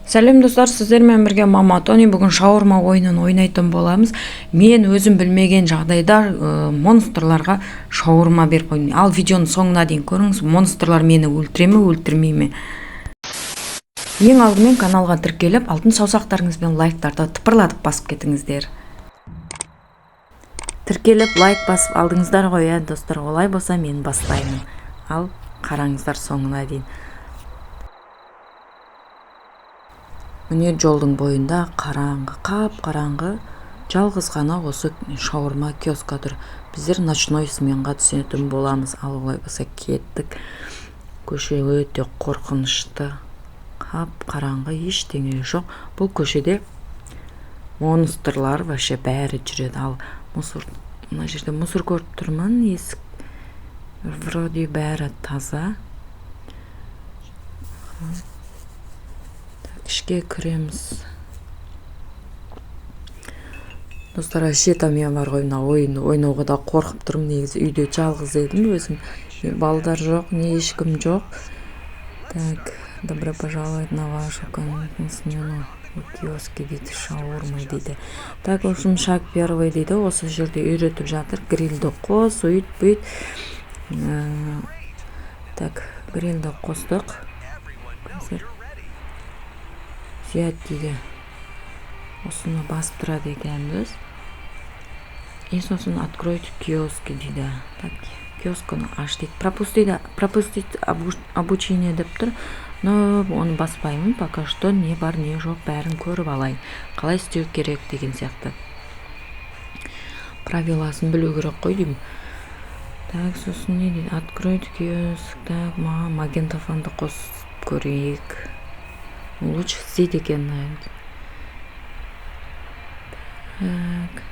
Сәлем, достар! Сіздермен бірге Мама Тони. Бүгін шаурма ойынын ойнайтын боламыз. Мен өзім білмеген жағдайда монстрларға шаурма беріп қойдым. Ал видеоның соңына дейін көріңіз, монстрлар мені өлтіре ме, өлтірмей ме? Ең алдымен каналға тіркеліп, алтын саусақтарыңызбен лайктарды тыпырлатып басып кетіңіздер. Тіркеліп, лайк басып алдыңыздар ғой, иә, достар? Олай болса, мен бастаймын. Ал қараңыздар соңына дейін. Міне, жолдың бойында қараңғы, қап қараңғы, жалғыз ғана осы шаурма киоска тұр. Біздер ночной сменға түсетін боламыз. Ал олай болса, кеттік. Көше өте қорқынышты, қап қараңғы, ештеңе жоқ. Бұл көшеде монстрлар вообще бәрі жүреді. Ал мусор, мына жерде мусор көріп тұрмын. Есік вроде бәрі таза. Ішке кіреміз. Достар, вообще там мен бар ғой, мына ойынды ойнауға да қорқып тұрмын. Негізі үйде жалғыз едім өзім, балдар жоқ, не ешкім жоқ. Так, «Добро пожаловать на вашу смену в киоске» дейді, шаурмы дейді. Так, в общем, шаг первый дейді. Осы жерде үйретіп жатыр: грильді қос, өйт бүйт. Так, грильді қостық. Қазір «Взять» дейді, осыны басып тұрады екенбіз. И сосын «Откройте киоски» дейді. Так, киосканы аш дейді. Пропустить обучение деп тұр, но оны баспаймын пока что. Не бар, не жоқ, бәрін көріп алайын, қалай істеу керек деген сияқты, правиласын білу керек қой деймін. Так, сосын не дейді? «Откройте киоск». Так, маған магнитофонды қосып көрейік, лучше істейді екен. Так,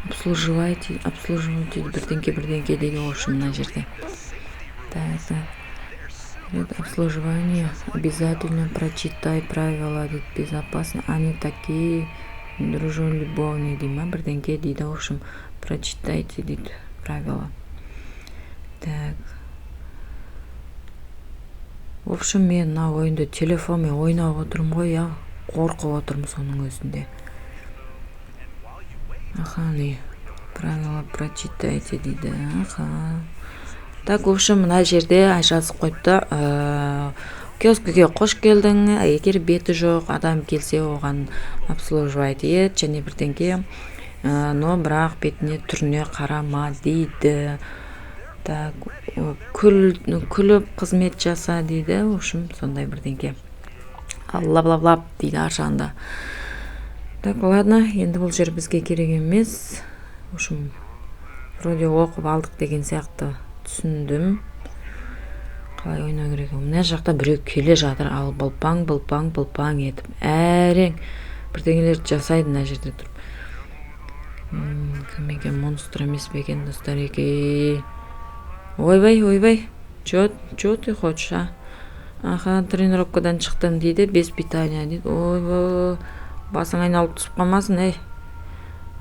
«Обслуживайте», «Обслуживайте» бірдеңке бірдеңке дейді. В общем, мына жерде. Так, перед обслуживание обязательно прочитай правила дейді, безопасно, они такие дружелюбовные дей ма, бірдеңке дейді. В общем, прочитайте дейді правила. Так, в общем, мен мына ойынды телефонмен ойнап отырмын ғой, иә, қорқып отырмын соның өзінде. Аха, не, «Правила прочитайте» дейді. Аха, так, в общем, мына жерде жазып қойыпты: киоскіге қош келдің, егер беті жоқ адам келсе, оған обслуживать ет және бірдеңке, но бірақ бетіне, түріне қарама дейді. Так, күл, күліп қызмет жаса дейді. В общем, сондай бірдеңке, бла бла бла дейді ар жағында. Так, ладно, енді бұл жер бізге керек емес. В общем, вроде оқып алдық деген сияқты, түсіндім қалай ойнау керек. Мына жақта біреу келе жатыр. Ал былпаң былпаң былпаң етіп әрең бірдеңелер жасайды мына жерде тұрып. Кім екен? Монстр емес пе екен, достар? Еке, ойбай, ойбай, че, че ты хочешь, а? Аха, тренировкадан шықтым дейді, без питания дейді. Ойбой, басың айналып түсіп қалмасын, ей.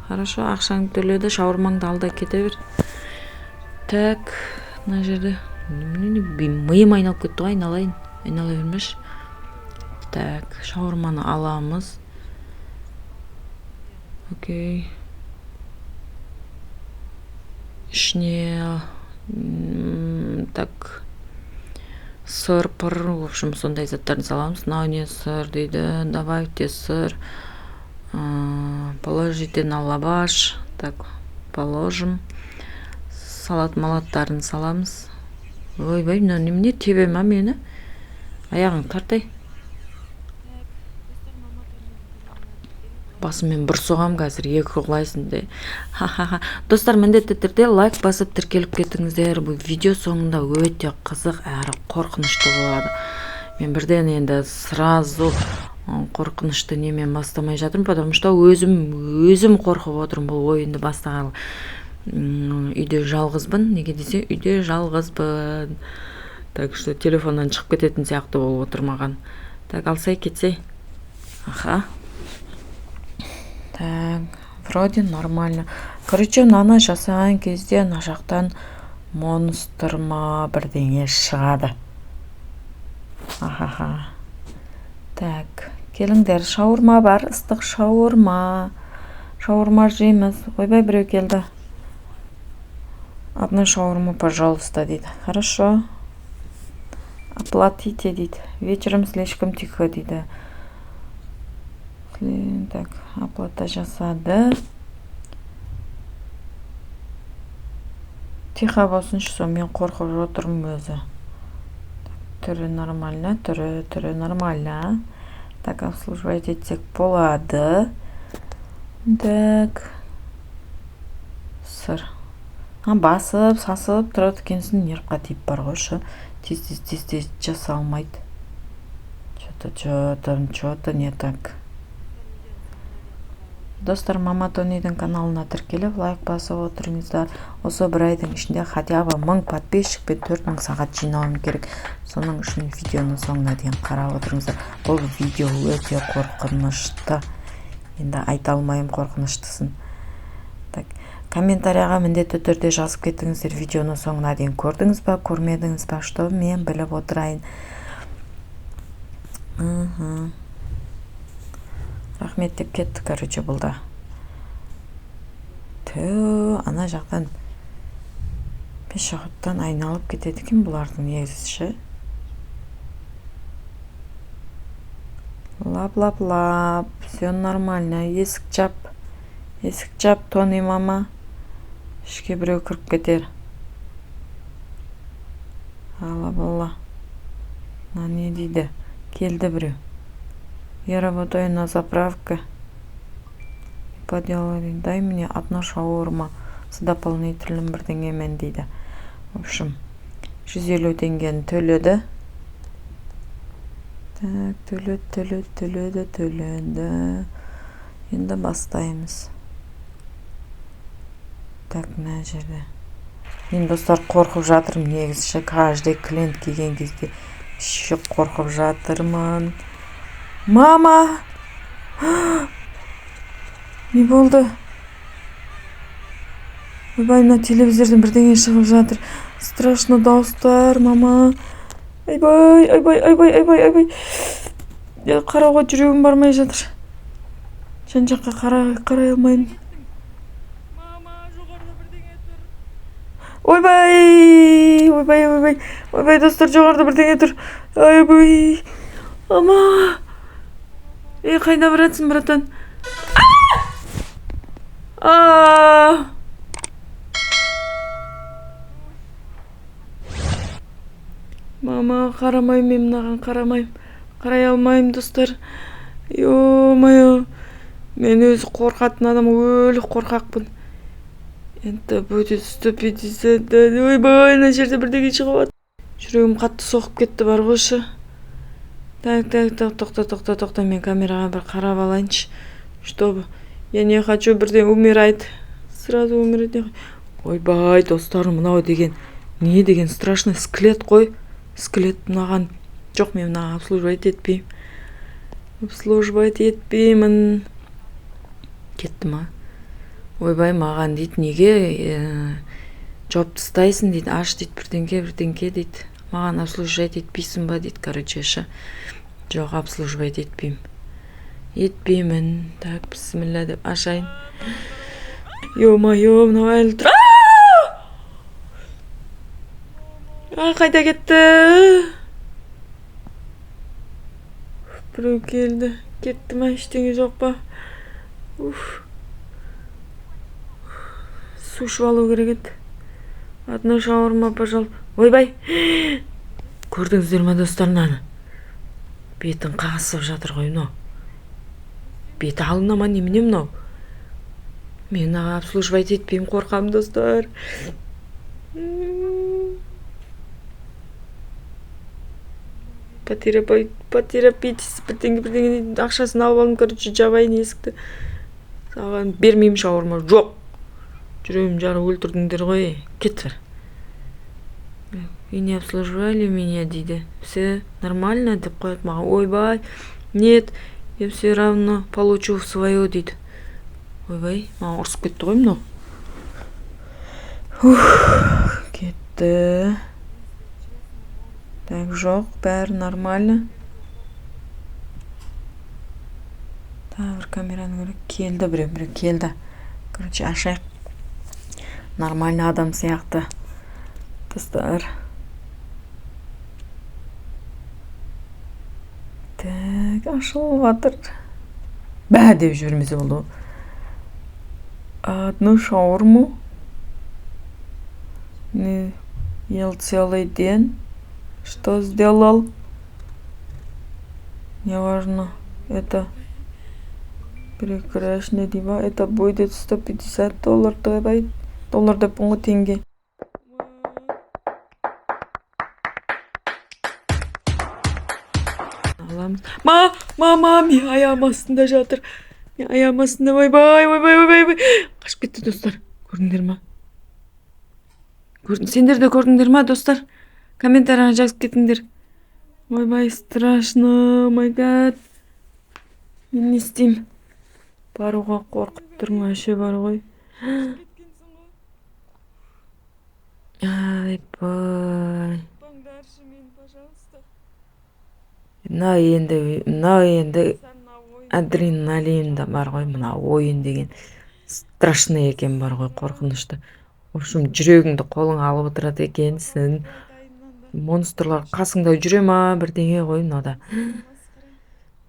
Хорошо, ақшаңды төледі, шаурмаңды ал да кете бер. Так, мына жерде миым айналып кетті ғой, айналайын, айнала бермеші. Так, шаурманы аламыз. Окей, ішіне так, сыр пыр, в общем, сондай заттарын саламыз. Мынау не, сыр дейді. «Добавьте сыр, положите на лаваш». Так, положим. Салат малаттарын саламыз. Ойбай, мынау немене, тебе ма мені? Аяғың тартай, басыммен бір соғам қазір, екі құлайсың де. Ха ха ха. Достар, міндетті түрде лайк басып, тіркеліп кетіңіздер. Бұл видео соңында өте қызық әрі қорқынышты болады. Мен бірден енді сразу қорқынышты немен бастамай жатырмын, потому что өзім өзім қорқып отырмын бұл ойынды бастағалы. Үйде жалғызбын, неге десе, үйде жалғызбын, так что телефоннан шығып кететін сияқты болып отыр маған. Так, алсай, кетсей. Аха, так, вроде нормально. Короче, мынаны жасаған кезде мына жақтан монстр ма, бірдеңе шығады. Ахаха. Так, келіңдер, шаурма бар, ыстық шаурма. Шаурма жейміз. Ойбай, біреу келді. «Одну шаурму, пожалуйста», — дейді. Хорошо. «Оплатите», — дейді. «Вечером слишком тихо», — дейді. Так, оплата жасады. Тихо болсыншы, сол мен қорқып отырмын өзі. Түрі нормально, түрі нормально. Так, обслуживать етсек болады. Так. Сыр. Басып, сасып тұрады екенсің, нервқа тиіп бар ғой шы. Тез тез тез тез жаса алмайды. Че-то, че-то, че-то не так. Достар, Мама Тонидің каналына тіркеліп, лайк басып отырыңыздар. Осы бір айдың ішінде хотя бы 1000 подписчик пен 4000 сағат жинауым керек. Соның үшін видеоның соңына дейін қарап отырыңыздар. Бұл видео өте қорқынышты. Енді айта алмаймын қорқыныштысын. Так, комментарияға міндетті түрде жазып кетіңіздер, видеоның соңына дейін көрдіңіз ба, көрмедіңіз ба, чтобы мен біліп отырайын. Рахмет деп кетті, короче, бұл да. Түү, ана жақтан пешеходтан айналып кетеді екен бұлардың негізі ше. Лап, лап, лап, все нормально. Есік жап. Есік жап, Тони мама. Ішке біреу кіріп кетер. Алла балла. Мына не дейді? Келді біреу. «Я работаю на заправке. Поделали. Дай мне одну шаурма с дополнительным бірдеңемен», — дейді. В общем, 150 теңгені төледі. Так, төледі, төледі, төледі, төледі. Енді бастаймыз. Так, мына жерде. Мен, достар, қорқып жатырмын негізі ше, каждый клиент келген кезде іші қорқып жатырмын. Мама! Не болды? Ойбай, мына телевизорден бірдеңе шығып жатыр. Страшно дауыстар, мама. Айбай, айбай, айбай, айбай, айбай. Қарауға жүрегім бармай жатыр. Жан жаққа қарай алмаймын. Мама, жоғарыда бірдеңе тұр. Ойбай, ойбай, ойбай, ойбай, достар, жоғарыда бірдеңе тұр. Ойбай. Ама. Ей, қайда баратсың, братан? А! Мама, қарамаймын мен мынаған, қарамаймын. Қарай алмаймын, достар. Ё-моё. Мен өзі қорқатын адам, өлі қорқақпын. Это будет 150. Ойбай, ана жерде бірдеңе шығып жатыр. Жүрегім қатты соғып кетті бар ғойшы. Так, так, так, тоқта, тоқта, тоқта, мен камераға бір қарап алайыншы. Чтобы я не хочу бірден умирать. Сразу умирать не. Ойбай, достар, мынау деген не деген страшный скелет қой. Скелет мынаған. Жоқ, мен мынаған обслуживать етпеймін. Обслуживать етпеймін. Кетті ма? Ойбай, маған дейді, неге жауып тастайсың дейді, аш дейді, бірдеңке, бірдеңке дейді. Маған обслуживать етпейсің ба дейді, короче, ше. Жоқ, обслуживать етпеймін. Етпеймін. Так, бісміллә деп ашайын. Ё-моё, мынау әлі тұр. А, қайда кетті? Біреу келді. Кетті ма, ештеңе жоқ па? Уф. Су ішіп алу керек еді. Одну шаурма, пожалуйста. Ойбай! Көрдіңіздер ме, достар, мынаны? Бетін қасып жатыр ғой мынау. Беті алына ма, немене мынау? Мен мынаға обслуживать етпеймін, қорқамын, достар. Потерапитесь, бірдеңе, бірдеңе ақшасын алып алдым, короче, жабайын есікті. Саған бермеймін шаурма, жоқ. Жүрегім жарып өлтірдіңдер ғой. Кет бір. «Вы не обслуживали меня», — дейді. «Все нормально» деп қояды маған. Ойбай, «Нет, я все равно получу свое», — дейді. Ойбай, маған ұрысып кетті ғой мынау. Ух, кетті. Так, жоқ, бәрі нормально. Тағы бір камераны көрейік. Келді біреу, біреу келді. Короче, ашайық. Нормально адам сияқты. Достар. Так, ашылып жатыр. Бә деп жібермесе болды ғой. Одну шаурму. Не ел целый день. Что сделал? Неважно. Это прекрасно, дива. Это будет 150 долларов. Давай. Доллар деп ғой, теңге. Аламыз. Ма, мама, мен аяғым астында жатыр. Мен аяғым астында, ойбай, ойбай, ойбай, ойбай. Қашып кетті, достар. Көрдіңдер ма? Сендер де көрдіңдер ма, достар? Комментарияға жазып кетіңдер. Ойбай, страшно, май гад. Мен не істеймін? Баруға қорқып тұрмын, вообще бар ғой. Айбай. Мынау енді, мынау енді адреналин да бар ғой, мына ойын деген страшный екен бар ғой, қорқынышты. В общем, жүрегіңді қолыңа алып отырады екенсің. Монстрлар қасыңда жүре ма, бірдеңе ғой мынада.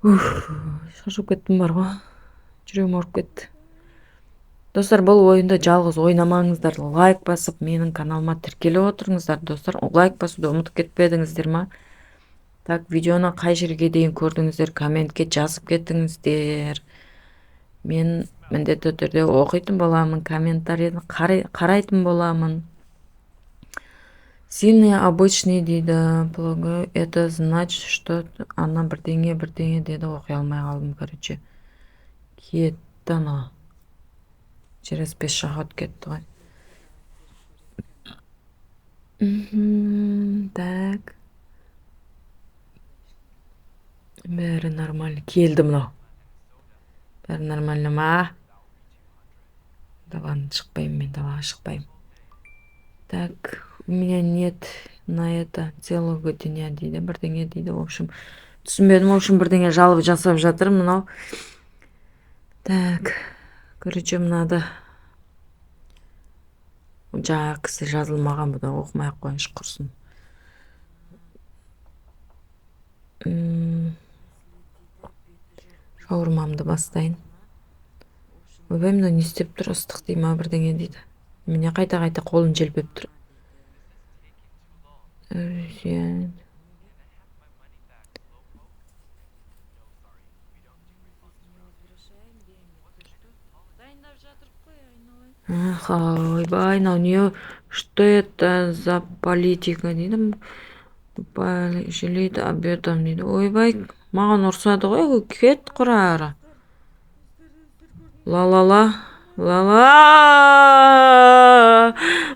Уф, шаршап кеттім бар ғой. Жүрегім ауырып кетті. Достар, бұл ойынды жалғыз ойнамаңыздар. Лайк басып, менің каналыма тіркеліп отырыңыздар. Достар, лайк басуды ұмытып кетпедіңіздер ма? Так, видеоны қай жерге дейін көрдіңіздер, комментке жазып кетіңіздер. Мен міндетті түрде оқитын боламын, комментарийді қарайтын боламын. Сильный обычный дейді. Полагаю, это значит, что ана бірдеңе бірдеңе деді, оқи алмай қалдым, короче. Кетті ана. Через 5 шаг кетті ғой. Так. Бәрі нормально. Келді мынау. Бәрі нормально ма? Даланы шықпаймын мен, далаға шықпаймын. Так, у меня нет на это целого дня дейді, бірдеңе дейді. В общем, түсінбедім, в общем, бірдеңе жалып жасап жатыр мынау. Так, короче, мынада жаңағы кісі жазылмаған, бұда оқымай ақ қояйыншы, құрсын. Шаурмамды бастайын. Ойбай, мынау не істеп тұр, ыстық дей ма, бірдеңе дейді. Міне қайта-қайта қолын желпеп тұр. Ах, ойбай, мынау не, что это за политика дейді. Жалеет об этом дейді. Ойбай, маған ұрсады ғой, кет құр ары. Ла-ла-ла, ла-ла,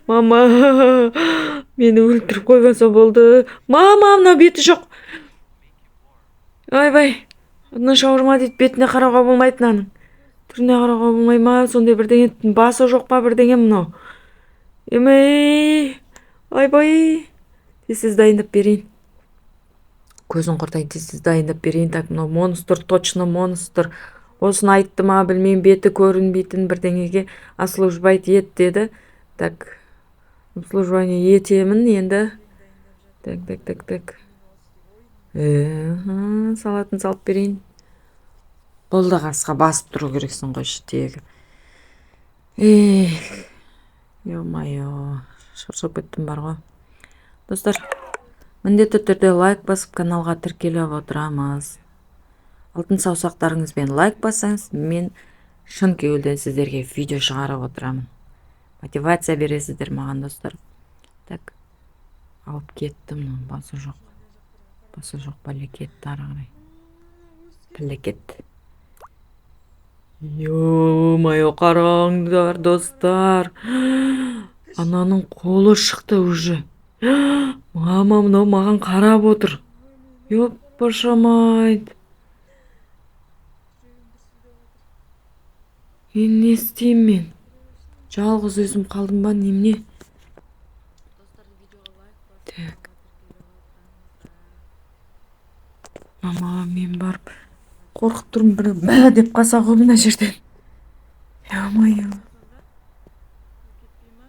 мама, мені өлтіріп қоймаса болды. Мама, мынау беті жоқ. Ойбай, мына шаурма дейді, бетіне қарауға болмайды мынаның. Түріне қарауға болмай ма, сондай бірдеңе, басы жоқ па бірдеңе мынау. Емей, ойбай, тез-тез дайындап берейін. Көзін құртайын, тез-тез дайындап берейін. Так, мынау монстр, точно монстр. Осыны айтты ма, білмеймін, беті көрінбейтін бірдеңеге обслуживать ет деді. Так, обслуживание етемін енді. Так, так, так, так. Салатын салып берейін. Болды, қасқа басып тұру керексің қойшы тегі. Эх, ё-моё, шаршап кеттім бар ғой. Достар, міндетті түрде лайк басып каналға тіркеліп отырамыз. Алтын саусақтарыңызбен лайк бассаңыз, мен шын кеуілден сіздерге видео шығарып отырамын. Мотивация бересіздер маған, достар. Так, алып кеттім, мынау басы жоқ. Басы жоқ, бәле кетті ары қарай. Бәле кетті. Ё-моё, қараңдар, достар. Ананың қолы шықты уже. Мама, мынау маған қарап отыр. Ёппашамайт. Мен не істеймін мен? Жалғыз өзім қалдым ба, немене? Так. Мама, мен барып қорқып тұрмын, бір мә деп қалса ғой мына жерден. Ё-моё. Кетпей ма?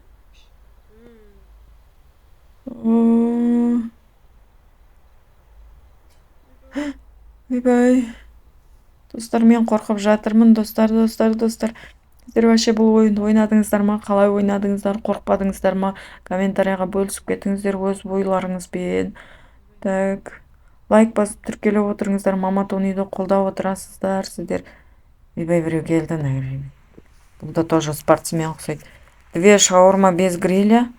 О, ойбай, достар, мен қорқып жатырмын. Достар, достар, достар, сіздер вообще бұл ойынды ойнадыңыздар ма? Қалай ойнадыңыздар? Қорықпадыңыздар ма? Комментарийға бөлісіп кетіңіздер өз ойларыңызбен. Так, лайк басып, тіркеліп отырыңыздар. Мама Тониді қолдап отырасыздар сіздер. Ойбай, біреу келді. Бұл да тоже спортсмен ұқсайды. Две шаурма без гриля.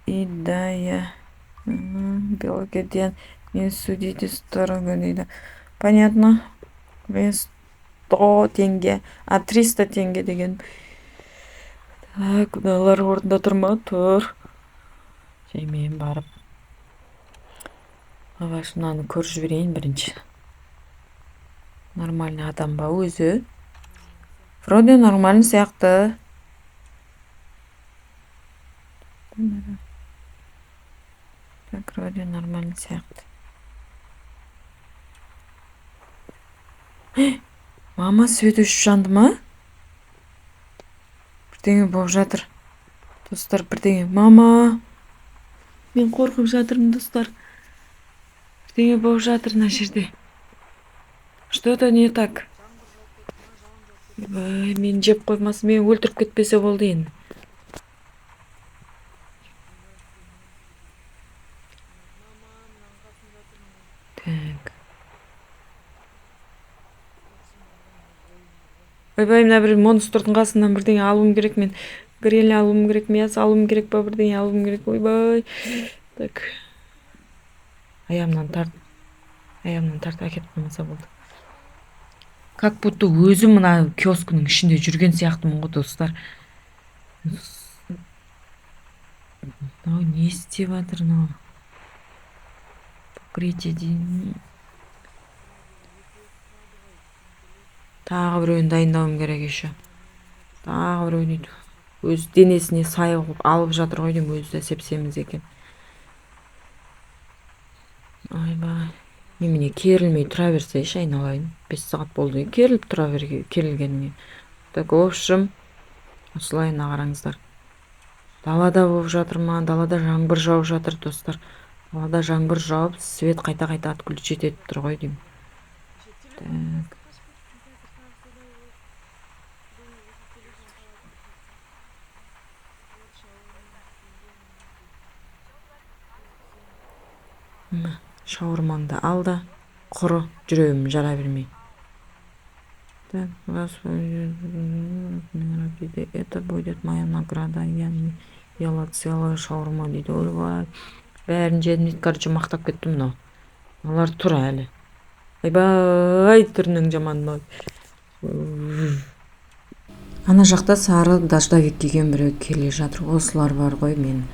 И да, я белгіден не судите строго дейді. Понятно. 100 теңге, а, 300 теңге деген. Так, мыналар орнында тұр ма? Тұр. Жаймен барып лаваш мынаны көріп жіберейін бірінші. Нормальный адам ба өзі? Вроде нормальный сияқты. Так, вроде нормальный сияқты. Мама, свет өшіп жанды ма? Бірдеңе болып жатыр, достар, бірдеңе. Мама, мен қорқып жатырмын, достар. Бірдеңе болып жатыр мына жерде. Что то не так. Ойбай, мені жеп қоймасын, мені өлтіріп кетпесе болды енді. Так, ойбай, мына бір монстрдың қасынан бірдеңе алуым керек. Мен гриль алуым керек, мясо алуым керек па, бірдеңе алуым керек. Ойбай, так, аяғымнан тарт, аяғымнан тартып әкетіп қалмаса болды. Как будто өзім мына киоскінің ішінде жүрген сияқтымын ғой, достар. Мынау не істеп жатыр мынау? Покрытие дейін. Тағы біреуін дайындауым керек еще. Тағы біреуін өйтіп өз денесіне сай қылып алып жатыр ғой деймін, өзі де сеп семіз екен. Ойбай, немене, керілмей тұра берсейші, айналайын. 5 сағат болды керіліп тұра берге керілгеніне. Так, в общем, осылай. Мына қараңыздар, далада болып жатыр ма? Далада жаңбыр жауып жатыр, достар. Далада жаңбыр жауып, свет қайта қайта отключить етіп тұр ғой деймін. Так. Қазір Мә, шаурмаңды ал да құры, жүрегім жара бермей. Так, вас дейді, это будет моя награда, я не ела целую шаурма дейді. Ойбай, бәрін жедім дейді. Короче, мақтап кетті мынау. Мыналар тұр әлі. Ойбай, түрінің жаман. Ана жақта сары дождевик киген біреу келе жатыр. Осылар бар ғой, мен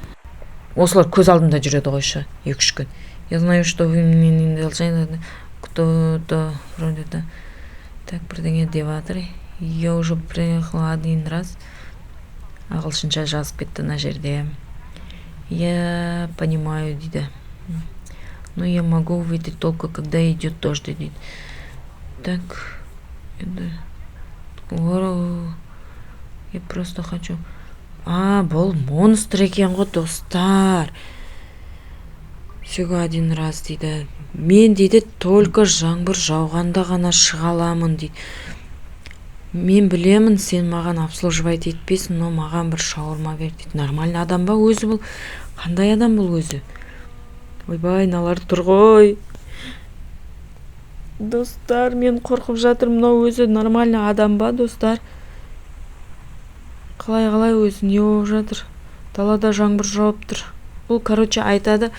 осылар көз алдымда жүреді қойшы 2-3 күн. Я знаю, что вы мне не должны кто то вроде да. Так, бірдеңе деп жатыр. Я уже приехала один раз. Ағылшынша жазып кетті мына жерде. Я понимаю дейді, но я могу выйти только когда идет дождь дейді. Так, это я просто хочу. А, бұл монстр екен ғой, достар. Всего один раз дейді. Мен дейді только жаңбыр жауғанда ғана шыға аламын дейді. Мен білемін, сен маған обслуживать етпейсің, но маған бір шаурма бер дейді. Нормальный адам ба өзі бұл? Қандай адам бұл өзі? Ойбай, мыналар тұр ғой. Достар, мен қорқып жатырмын. Мынау өзі нормальный адам ба, достар? Қалай, қалай өзі, не болып жатыр? Далада жаңбыр жауып тұр. Бұл, короче, айтады: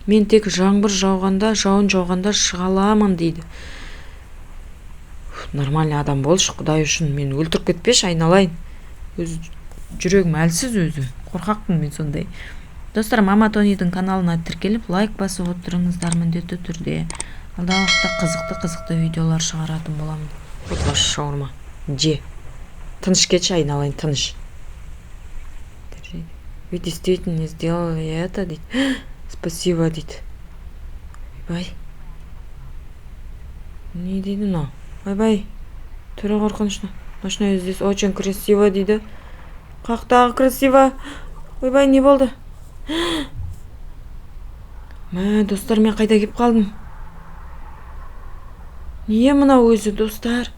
мен тек жаңбыр жауғанда, жауын жауғанда шыға аламын дейді. Нормальный адам болшы, құдай үшін, мені өлтіріп кетпеші, айналайын. Өзі жүрегім әлсіз, өзі қорқақпын мен сондай. Достар, Мама Тонидің каналына тіркеліп, лайк басып отырыңыздар міндетті түрде. Алдағы уақытта қызықты қызықты видеолар шығаратын боламын. Вот ваш шаурма, же, тыныш кетші, айналайын, тыныш. Вы действительно сделали это дейді. Спасибо дейді. Ойбай. Не дейді мынау? Ойбай, түрі қорқынышты. «Ночной здесь очень красиво», – дейді. Қаяқтағы красиво? Ойбай, не болды? Мә, достар, мен қайда келіп қалдым? Не мынау өзі, достар?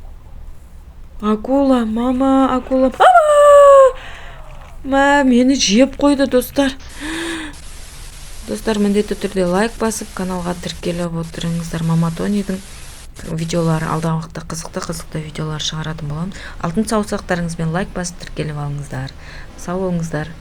Акула, мама, акула, мама! Мә, мені жеп қойды, достар. Достар, міндетті түрде лайк басып, каналға тіркеліп отырыңыздар. Мама Тонидің видеолары алдағы уақытта қызықты қызықты видеолар шығаратын боламын. Алтын саусақтарыңызбен лайк басып, тіркеліп алыңыздар. Сау болыңыздар.